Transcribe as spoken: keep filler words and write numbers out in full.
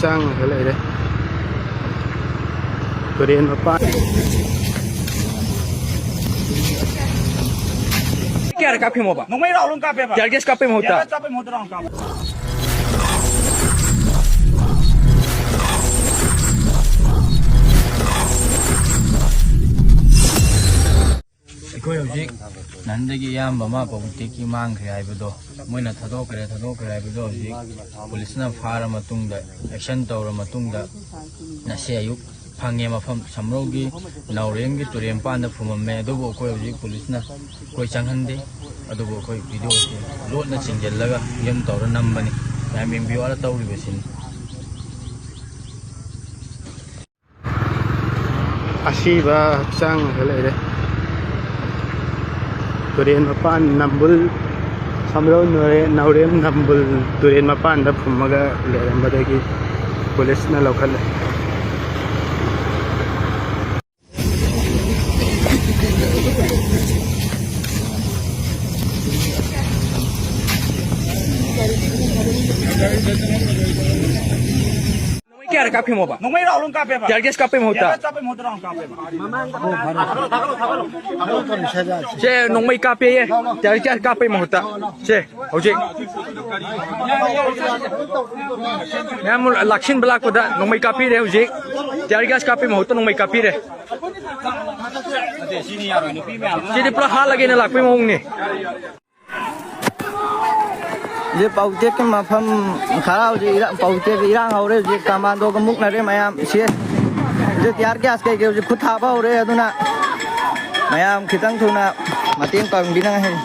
ꯆꯪꯉꯒ ꯂꯩꯔꯦ꯫ ꯇꯨꯔꯦꯟ ꯃꯄꯥꯟ꯫ ꯀꯌꯥꯔꯛ ꯀꯥꯞꯄꯤꯃꯣꯕ? ꯅꯣꯡꯃꯩ ꯔꯥꯎꯟ ꯑꯃ ꯀꯥꯞꯄꯦꯕ꯫ ꯇꯤꯌꯔ ꯒꯦꯁ ꯀꯥꯞꯄꯩ ꯃꯍꯨꯠꯇ꯫ ꯇꯤꯌꯔ ꯒꯦꯁ ꯀꯥꯞꯄꯩ ꯃꯍꯨꯠꯇ ꯔꯥꯎꯟ ꯀꯥꯞꯄ꯫ ꯑꯩꯈꯣꯏ ꯍꯧꯖꯤꯛ ꯅꯍꯥꯟꯗꯒꯤ ꯏꯌꯥꯝꯕ ꯑꯃ ꯄꯥꯎꯇꯦꯛꯀꯤ ꯃꯥꯡꯈ꯭ꯔꯦ ꯍꯥꯏꯕꯗꯣ, ꯃꯣꯏꯅ ꯊꯥꯗꯣꯛꯈ꯭ꯔꯦ, ꯊꯥꯗꯣꯛꯈ꯭ꯔꯦ ꯍꯥꯏꯕꯗꯣ ꯍꯧꯖꯤꯛ ꯄꯨꯂꯤꯁꯅ ꯐꯥꯔ ꯃꯇꯨꯡꯗ, ꯑꯦꯛꯁꯟ ꯇꯧꯔ ꯃꯇꯨꯡꯗ, ꯉꯁꯤ ꯑꯌꯨꯛ ꯐꯪꯉꯦ꯫ ꯃꯐꯝ ꯁꯝꯔꯧꯒꯤ ꯅꯥꯎꯔꯦꯝꯒꯤ ꯇꯨꯔꯦꯟ ꯃꯄꯥꯟꯗ ꯐꯨꯝꯃꯝꯃꯦ꯫ ꯑꯗꯨꯕꯨ ꯑꯩꯈꯣꯏ ꯍꯧꯖꯤꯛ ꯄꯨꯂꯤꯁꯅ ꯑꯩꯈꯣꯏ ꯆꯪꯍꯟꯗꯦ꯫ ꯑꯗꯨꯕꯨ ꯑꯩꯈꯣꯏ ꯚꯤꯗꯤꯑꯣꯁꯤ ꯂꯣꯠꯅ ꯆꯤꯡꯁꯤꯜꯂꯒ ꯐꯤꯂꯝ ꯇꯧꯔ ꯅꯝꯕꯅꯤ꯫ ꯃꯌꯥꯝ ꯌꯦꯡꯕꯤꯌꯨ ꯍꯥꯏꯅ ꯇꯧꯔꯤꯕꯁꯤꯅꯤ꯫ ꯑꯁꯤꯕ ꯍꯛꯆꯥꯡꯗ ꯂꯩꯔꯦ꯫ ꯇꯨꯔꯦꯟ ꯃꯄꯥꯟ ꯅꯝꯕꯨꯜ, ꯁꯝꯔꯧ ꯅꯣꯔꯦ-, ꯅꯥꯎꯔꯦꯝ ꯅꯝꯕꯨꯜ ꯇꯨꯔꯦꯟ ꯃꯄꯥꯟꯗ ꯐꯨꯝꯃꯒ ꯂꯩꯔꯝꯕꯗꯒꯤ ꯄꯨꯂꯤꯁꯅ ꯂꯧꯈꯠꯂꯦ꯫ ꯅꯣꯡꯃꯩ ꯀꯌꯥꯔꯛ ꯀꯥꯞꯄꯤꯃꯣꯕ? ꯅꯣꯡꯃꯩ ꯔꯥꯎꯟ ꯑꯃ ꯀꯥꯞꯄꯦꯕ꯫ ꯇꯤꯌꯔ ꯒꯦꯁ ꯀꯥꯞꯄꯩ ꯃꯍꯨꯠꯇ꯫ ꯇꯤꯌꯔ ꯒꯦꯁ ꯀꯥꯞꯄꯩ ꯃꯍꯨꯠꯇ ꯔꯥꯎꯟ ꯀꯥꯞꯄꯦꯕ꯫ ꯁꯦ, ꯅꯣꯡꯃꯩ ꯀꯥꯞꯄꯦꯌꯦ꯫ ꯇꯤꯌꯔ ꯒꯦꯁ ꯀꯥꯞꯄꯩ ꯃꯍꯨꯠꯇ꯫ ꯁꯦ, ꯍꯧꯖꯤꯛ꯫ ꯃꯌꯥꯝ ꯂꯥꯛꯁꯤꯟꯕ ꯂꯥꯛꯄꯗ ꯅꯣꯡꯃꯩ ꯀꯥꯞꯄꯤꯔꯦ ꯍꯧꯖꯤꯛ꯫ ꯇꯤꯌꯔ ꯒꯦꯁ ꯀꯥꯞꯄꯩ ꯃꯍꯨꯠꯇ ꯅꯣꯡꯃꯩ ꯀꯥꯞꯄꯤꯔꯦ꯫ ꯁꯤꯗꯤ ꯄꯨꯂꯞ ꯍꯥꯠꯂꯒꯦꯅ ꯂꯥꯛꯄꯩ ꯃꯑꯣꯡꯅꯤ꯫ ꯍꯧꯖꯤꯛ ꯄꯥꯎꯇꯦꯛꯀꯤ ꯃꯐꯝ ꯈꯔ ꯍꯧꯖꯤꯛ ꯏꯔꯥꯡ, ꯄꯥꯎꯇꯦꯛ ꯏꯔꯥꯡ ꯍꯧꯔꯦ꯫ ꯍꯧꯖꯤꯛ ꯀꯃꯥꯟꯗꯣꯒ ꯃꯨꯛꯅꯔꯦ ꯃꯌꯥꯝ꯫ ꯁꯤ ꯍꯧꯖꯤꯛ ꯇꯤꯌꯥꯔ ꯒ꯭ꯌꯥꯁ ꯀꯩꯀꯩ ꯍꯧꯖꯤꯛ ꯈꯨꯠ ꯊꯥꯕ ꯍꯧꯔꯦ꯫ ꯑꯗꯨꯅ ꯃꯌꯥꯝ ꯈꯤꯇꯪ ꯊꯨꯅ ꯃꯇꯦꯡ ꯄꯥꯡꯕꯤꯅꯉꯥꯏ꯫